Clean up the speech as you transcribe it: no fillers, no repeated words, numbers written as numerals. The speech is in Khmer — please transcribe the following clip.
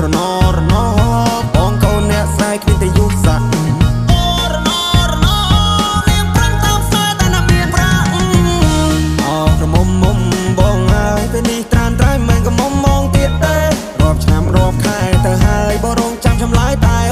រណរណបងកូនអ្នកស្រែគ្មានតែយុស័កអូរណរណនាងប្រឹងតាមស្នេហ៍តែណាមានប្រាក់អោក្រមុំមុំបងហើយពេលនេះត្រានត្រៃមិនក៏មុំមងទៀតទេរាប់ឆ្នាំរាប់ខែទៅហើយបងរងចាំចម្លើយតែ